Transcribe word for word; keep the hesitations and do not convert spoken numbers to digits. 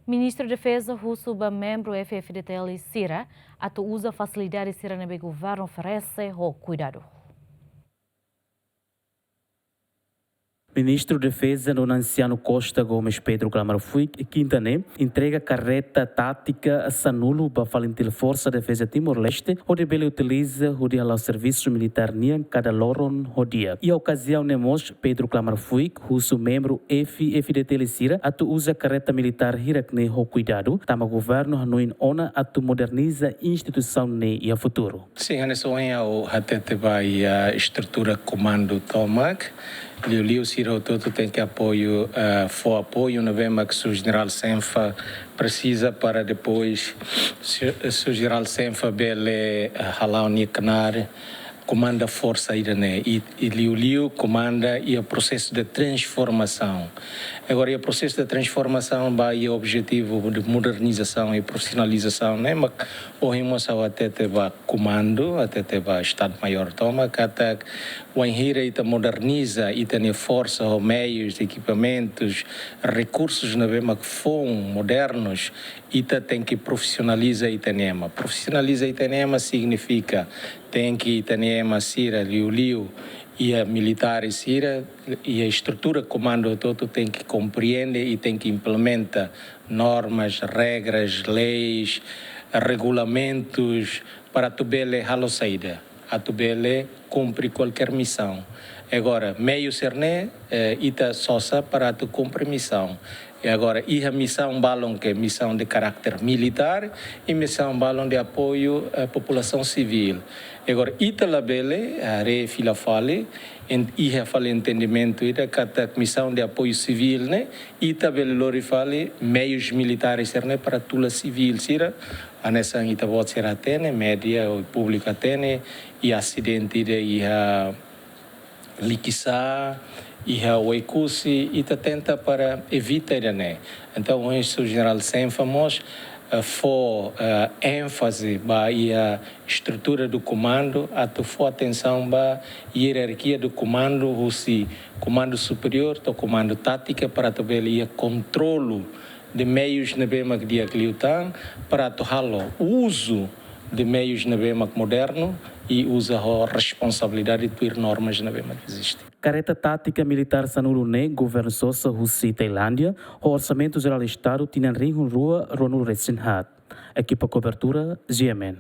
Ministru Defeza husu ba membru F-FDTL sira atu uza fasilidade sira ne'ebé governu oferese ho kuidadu. Ministru Defeza Dona Anciano Costa Gomes Pedro Klamar Fuik, kinta ne'e, entrega karreta tátika sanulu ba FALINTIL Forsa Defeza Timor-Leste, hodi bele utiliza hodi hala'o servisu militár nian kada loron ho di'ak. Iha okaziaun ne'e mós, Pedro Klamar Fuik husu membru F-FDTL sira atu uza karreta militár hirak ne'e ho kuidadu, tanba governu hanoin ona atu moderniza instituisaun ne'e iha futuru. Sin, hanesan ohin ha'u hatete ba iha estrutura komandu tomak. Liuliu sira hotu-hotu tenke apoiu, eh, fó apoiu ne'ebé mak Sujin Jenerál Senfa presiza para depois Su-, Sujin Jenerál Senfa bele, eh, hala'o nia knaar komanda forsa ida-ne'e. I, i liuliu komanda iha prosesu de transformasaun. Agora, iha prosesu de transformasaun ba iha objetivu de modernizasaun i profisionalizasaun ne'e, mak ohin mós ha'u hatete ba komandu, hatete ba Estadu Maiór tomak, katak wainhira ita moderniza ita-nia forsa ho meius, ekipamentus, rekursus ne'ebé mak foun, modernus, ita tenke profisionaliza ita-nia ema. Profisionaliza ita-nia ema signifika tenke ita-nia ema sira liuliu iha militár sira, iha estrutura komandu hotu-hotu tenke komprende i tenke implementa normas, regras, leis, regulamentus para atu bele halo saida, atu bele kumpre kualkér misaun. Agora, meius sira-ne'e, eh, ita sosa para atu kumpre misaun. I agora, iha misaun balun ke misaun de karáter militár i misaun balun de apoiu, eh, populasaun sivíl. Agora, ita labele, eh, haree fila fali, en-, iha fali entendimentu ida katak misaun de apoiu sivíl ne'e, ita bele lori fali meius militáris sira-ne'e para tula sivíl sira, hanesan ita-boot sira hatene, média, o públiku hatene, iha asidente ida iha Likisá, iha Oekusi, ita tenta para evita ida-ne'e. Entaun, ohin Sujin Jenerál Senfa mós, eh, fó, eh, énfaze ba iha estrutura do komandu, atu fó atensaun ba ierarkia do komandu, husi komandu superiór to'o komandu tátika, para atu bele iha kontrolu de meius ne'ebé mak di'ak liután, para atu halo uzu de meius ne'ebé mak modernu i uza ho responsabilidade tuir normas ne'ebé mak eziste. Karreta tátika militár sanulu ne'e governu sosa husi Tailándia, ho orsamentu jerál Estadu tinan rihun rua ruanulu-resin-haat. Ekipa kobertura, G M N.